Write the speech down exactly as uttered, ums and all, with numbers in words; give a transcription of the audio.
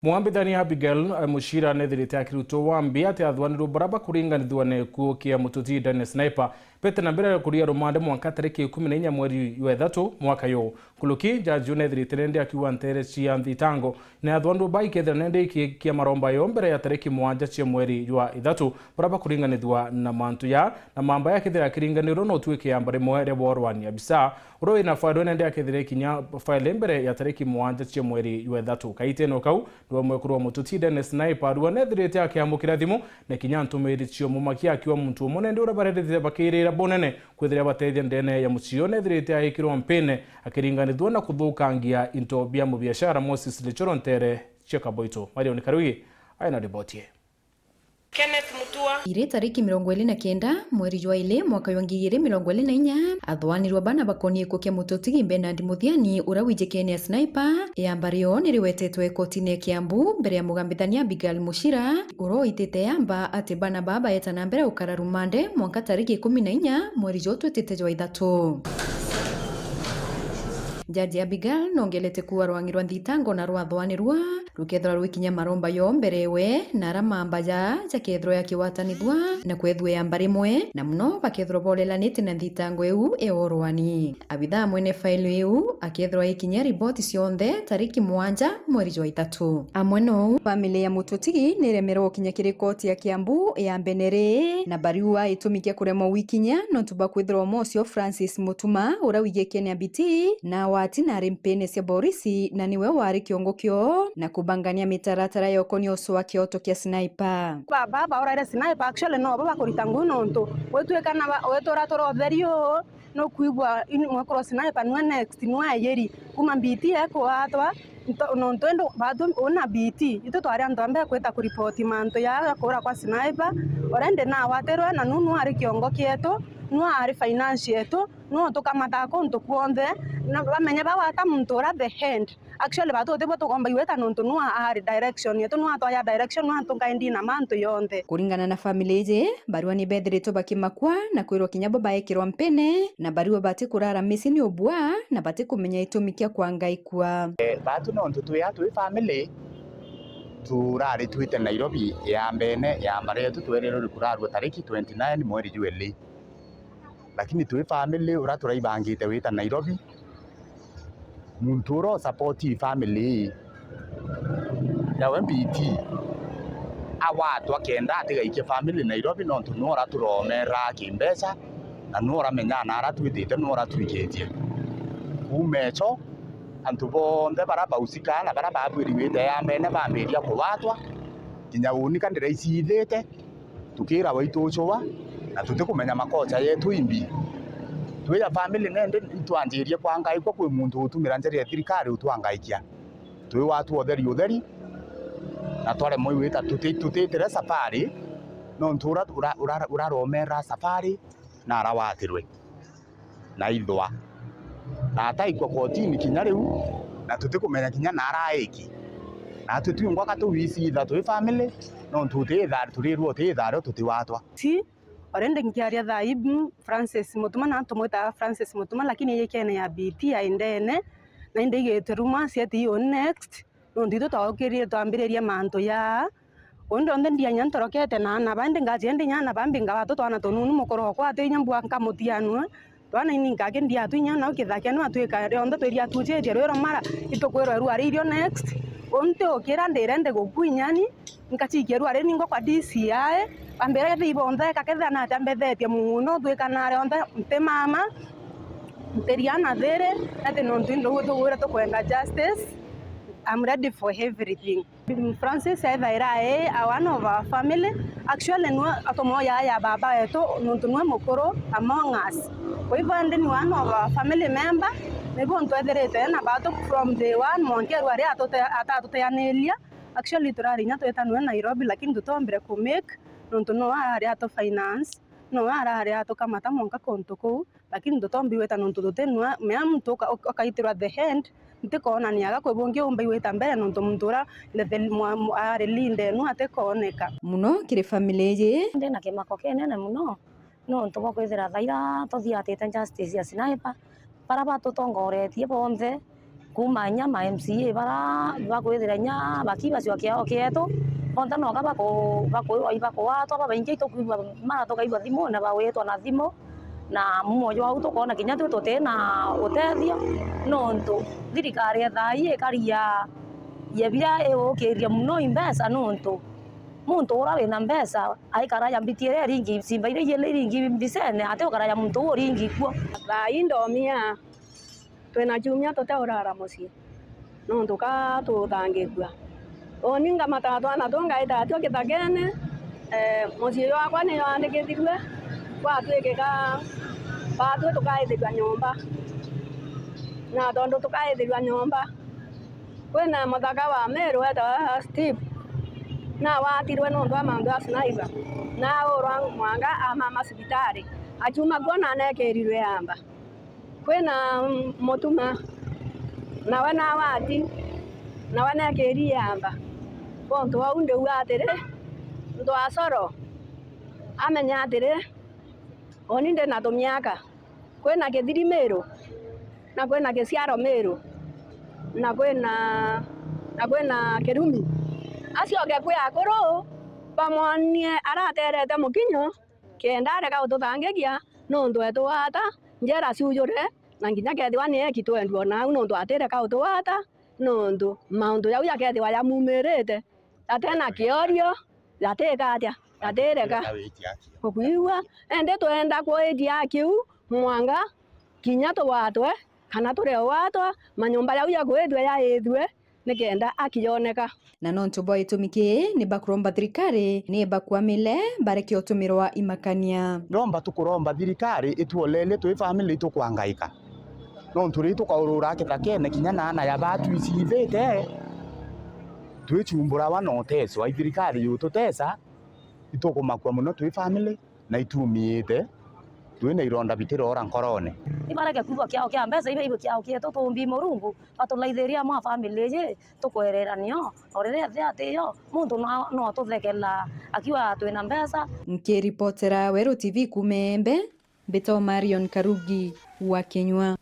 Mwambithania Abigail, eh, Muchira nethirite akirutwo wambi ati athuanirwe bara bakuringanithua na gikuo kia mututi Dennis Sniper bete na mbere kuria rumande mwanka tariki ikumi na inya mweri jwa ithatu mwaka yu. Nkuruki, jaji unethirite nende akiuga ntere cia nthitango na athuanirwe ba ikethira nende ikikia maromba yo mbere ya tariki mugwanja cia mweri jwa ithatu, bara bakuringanithua na mantu ya na mamba yakethira akiringanirwe no tuike yamba rimwe ria borwani abisa. Uria wina faili nende akethire kinya faili mbere ya tariki mugwanja cia mweri jwa ithatu. Kaitene kau, niwe mwekuru wa mututi Dennis Sniper arua nethirite akiamukira thimu na kinya ntumiri cio mumakia akiwa muntu umwe nende uria barerete bakirira bunene kwithira batethia ndene ya mucii nethirite aikirwa mpine akiringanithua na kuthukangia into bia mubiashara Moses Lichoro ntere cia Kaboito. Marion Karugi aina riboti ye. Kenneth Mutua. Iri tariki mirongo iri na kenda mweri jwa ili mwaka jwa ngiri igiri mirongo iri na inya, athuanirwa bana bakonie gikuo kia mututigi Bernard Muthiani uria wijikene a Sniper, iamba rio niriwetetwe kotine ya Kiambu mbere ya mugambithania Abigail Muchira uria oitite iamba ati bana baa baeta na mbere gukara rumande mwanka tariki ikumi na inya mweri juu twitite jwa ithatu. Jaji Abigail nongelete kuuga rwang'i rwa nthitango na rwathuanirwa rukethirwa rwikinya maromba yo mbere we na ara mamba ja jakethirwa yakiwatanithua na kwethua yamba rimwe, na muno bakethirwa borelanite na nthitango iu ya urwani. Abithaa mwene faili iu akethirwa aikinyia riboti cionthe tariki mugwanja mweri jwa ithatu. Amwe nou, family ya mututigi niremerwe gukinya kiri koti ya Kiambu ya mbene ri na bariua itumi kia kuremwa gwikinyia nontu bwa kwithirwa umwe ucio Francis Mutuma uria wigikene a Biti na wati na ari mpine cia borisi na niwe wari kiongo kio na kubangania mitaratara ya ukonia ucio wa kioto kia Sniper. Baba bauraire Sniper, actually no bo bakurita ngui nontu gwitwika na ba-, gwitura turi utheri uu, nukwigua in-, mwekuru Sniper niwe next, niwe ayiri kuma Biti ekwatwa, nto-, nontu indi batu una Biti, itu twari antu a mbere kwita kuripoti mantu ya kuura kwa Sniper, already nawatirwe na nu niwe ari kiongo kietu, niwe ari finance yetu, niwe utukamathaa kuntu kwonthe, na bamenye bagwata muntu uria the hand. Actually, batu tibwo tukomba igwita nontu niwe ari direction yetu, niwe atwaya direction, niwe atuguide na mantu yonthe. Kuringana na family iji, barua ni bethiritwe bakimakua na kwirwa kinya bo baekirwa mpene, na barua batikurara micii ni ubua, na batikumenya itumi kia kwangaikua. Eh, batu nontu twi a twi family, turari twite Nairobi ya mbene ya mbare yetu twerirwe kurarua tariki twenty nine mweri jwa ili. Lakini twi family uria turaibangite wita Nairobi, muntu uria usapoti family ii yawe Biti, awatwa kenda atigaikie family Nairobi, nontu niwe uria turomeraa kimbeca, na niwe uramenyaa na aria twitite, niwe uria twikitie. Kuuma echo, antu bonthe baria bausika na baria babwiriwite yambene bambiria kuwatwa, kinya uni ka ndiraicithite, tukira waitu ucua, na tutikumenya makocha yetu imbi. Twija family nende itwanjirie kwangaikwa kwi muntu utumira njira ya thirikari utwangaikia. Twi watu utheri utheri, na twaremwa igwita tuti-, tutitire safari, nontu ura-, ura-, ura-, uraromera safari na arawatirwe na ithwa, na ataikwa kotini kinya riu, na tutikumenya kinya na araiki. Natwi twingwa ka tuwicitha twi family, nontu utitha-, turirwa utithario tutiwatwa. Si, already nkiaria thaa ii, mm, Francis Mutuma, na tumwitaga Francis Mutuma, lakini yikene ya Biti ya indene, na indi igite rumors yet you next. Nontu itwe twaukirire twambiririe mantu jaa. Uu ndionthe ndianya ntorokete na aana baa, indi ngacia indi inya aana baa mbinga batu twana tununu, mukuru okwa ati inya mbua nkamutianua. Twana ini nkake ndiatu inya nau kithakenu atwika rionthe twiri atuchitie rwiro mara, itukwirwa irua ririo next. Uu ntiukira ndire ndi gukua inyani, nkachikia irua ri ningwa kwa D C I, bambira kethi ibonthe kakethira natia mbethetie muno, twikana rionthe nti mama, ntiria na thiri, ati nontu indi uu tugwire tukwenda justice. I'm ready for everything. Francis ethaira e a one of our family. Actually, niwe atomo ya, ya baba wetu, nontu niwe mukuru among us. Kwa hivyo, indi ni one of our family member. Nibo ntwethirite na batu from day one, mwanka rua ria atute-, atatuteaniria. Actually, turari inya tweta niwe Nairobi, lakini tutombire ku make, nontu no arari atu finance, no arari atukamata mwanka kuntu kuu. Lakini tutombi gwita nontu tuti nua, mea muntu uka-, uka-, ukaitirwa the hand, ntikoonaniaga kwi bungi umbai gwita mbere nontu muntu uria level mwa-, mwa-, ari leader nu atikooneka. Muno kiri family iji. Ndi na kimako kinene muno, nontu bwa kwithira thaira tuthiatite justice ya Sniper, bara batutongoretie bonthe, Kuuma inya ma M C A bara bakwithira inya bakibacio kiao kietu, bonthe noka baku-, baku-, ibakugwatwa, babaingi itukwigua mara tukaigua thimu na bagwitwa na thimu, na mumo jwau tukoona kinya twi tuti na utethio, nontu thirikari ya thaa ii ikari ya, ya biria igukiria muno imbeca, nontu muntu uria wina mbeca aikara ya mbiti iria iringi, simba iria iringi mbicene, ati ukara ya muntu uu uringi kuo. Thaa ii ndomia. Twina ciumia tuteurara mucii, nontu ka tuthangikua. Uni ngamata twana tu ngaita atio kithakene, ee, mucii jwakwa ni jwandikithirue, gwatwikika baatwi tukaithirua nyomba. Na tondu tukaithirua nyomba, kwina muthaka wa Meru wetawa Steve, nawatirwe nontu wa mantu ja sniper, na aurwa mwanga amama cibitari, aciuma kuo na nekirirwe amba. Kwina mutuma, nawe nawati, nawe nekirie amba. Bontu bau ndiuga atiri, muntu wa Coro amenye atiri, uni ndina tumiaka, kwina Kithiri Miru, na kwina Kisiaro Miru, na kwina, na kwina Kirumi. Acoke kwi akuru, bamwonie araterete mukinyo, kenda arega gututhangikia, nontu etugwata, njera ciujure, na nginya kethirwa ni eki twendua nau, nontu atireka gutugwata, nontu mauntu jau jakethirwa jamumirite, jatena kiorio, jatika atia, jatireka. Ukwigua? Indi twenda kwitia kiu, mwanga kinya tugwatwe, kana tureogwatwa, manyomba jau jakwithua jaithue, nikenda aki yoneka. Na nontu bwa gitumi kii, ni bakuromba thirikari ni bakwamile bareke utumirwa imakania. Ndomba tukuromba thirikari ituolerie twi family itukwangaika. Nontu ri tukaurura kithakene kinya na ana ya batu icithite, twichumburawa na uteswa. I thirikari yututesa, itukumakua muno twi family. Na itumiite, twina ironda bitirora nkorone. Ibareke kwigua kiao kia mbeca, ibe ibe kiao kietu, tuumbi Murungu, batulaithirie amwe a family iji, tukwerera nio, o riria ethia ati yo, muntu no, no atuthekela akiuga twina mbeca. Nkiripotera Weru T V kuuma Embe, mbitagwa Marion Karugi wa Kinyua.